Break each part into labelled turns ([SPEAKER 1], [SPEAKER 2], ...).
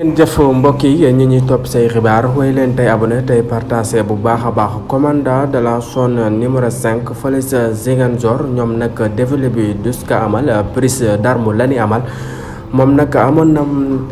[SPEAKER 1] ngeen jëf mbokk yi ñi ñuy topp say xibaar way leen tey abonné tey partagé bu baax a baax commandant de la zone numéro 5 fële sa Ziguinchor ñoom nag défilé bi dus ka amal prise d'arme la ni amal moom nag amoon na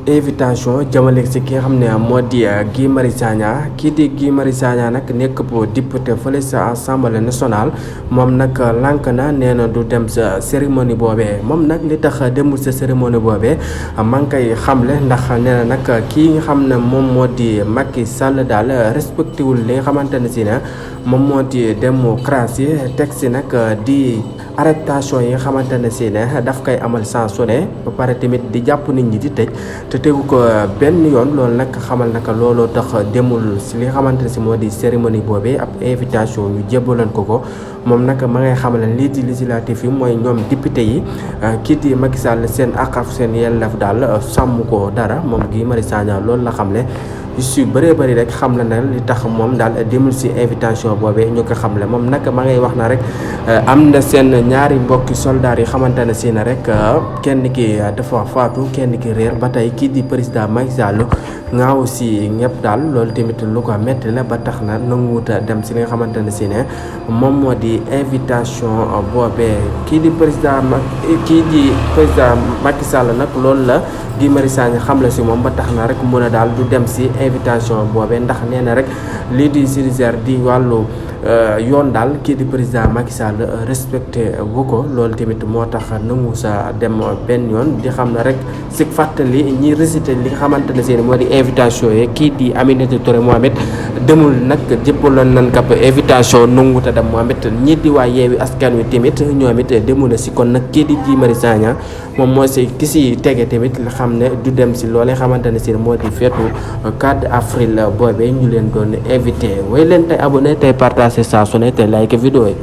[SPEAKER 1] invitation jëmale si ki nga xam ne moo di Guy Marius Sagna kii di Guy Marius Sagna nag nekk bu député fële sa assemblée nationale moom nag lànk na nee na du dem sa cérémonie boobee moom nag li tax demul sa cérémonie boobee maa ngi koy xamle ndax nee na nag kii nga xam ne moom moo di Macky Sall daal respecté wul li nga xamante ne si ne moom moo di démocratie teg si nag di arrestation yi nga xamante ne si ne daf koy amal saa su ne ba pare tamit di jàpp nit ñi di tëj te tegu ko benn yoon loolu nag xamal naka looloo tax demul si li nga xamante ne si moo di cérémonie boobee ab invitation ñu jébbaloon ko moom nag ma ngay xamal ne lii di législatif yi mooy ñoom député yi kii di Macky Sall seen àq seen yelleef daal sàmm ko dara moom Guy Marius Sagna loolu la xamle yu bëree bëri rek xam la ne li tax moom daal demul si invitation boobee ñu ko xamle moom nag ma ngay wax na rek am na seen ñaari mbokki soldats yi xamante ne si na rek kenn ki dafa faatu kenn ki réer ba tey kii di président Macky Sall ngaaw si ñëpp daal loolu tamit lu ko métti la ba tax na nanguwut a dem si li nga xamante ne si ne moom moo di invitation boobee kii di président Macky Sall nag loolu la Guy Marius Sagna xam la si moom ba tax na rek mun a daal du dem si invitation boobee ndax nee na rek lii di judiciaire di wàllu yoon daal kii di président Macky Sall respecté wu ko loolu tamit moo tax nangu sa dem benn yoon di xam ne rek si fàttali ñi récité li nga xamante ne seen moo di invitation yi kii di Aminata Touré Mohamed demul nag jëppaloon nañ kap invitation nangu ta dem Mohamed ñi di waa Yewwi Askan Wi tamit ñoom it demul na si kon nag kii di Guy Marius Sagna moom moo si ki si tege tamit nga xam ne du dem si loolee xamante ne si moo di feetu 4 avril boobee ñu leen doon invité way leen tey abonné tey partagé saa su ne tey like vidéo yi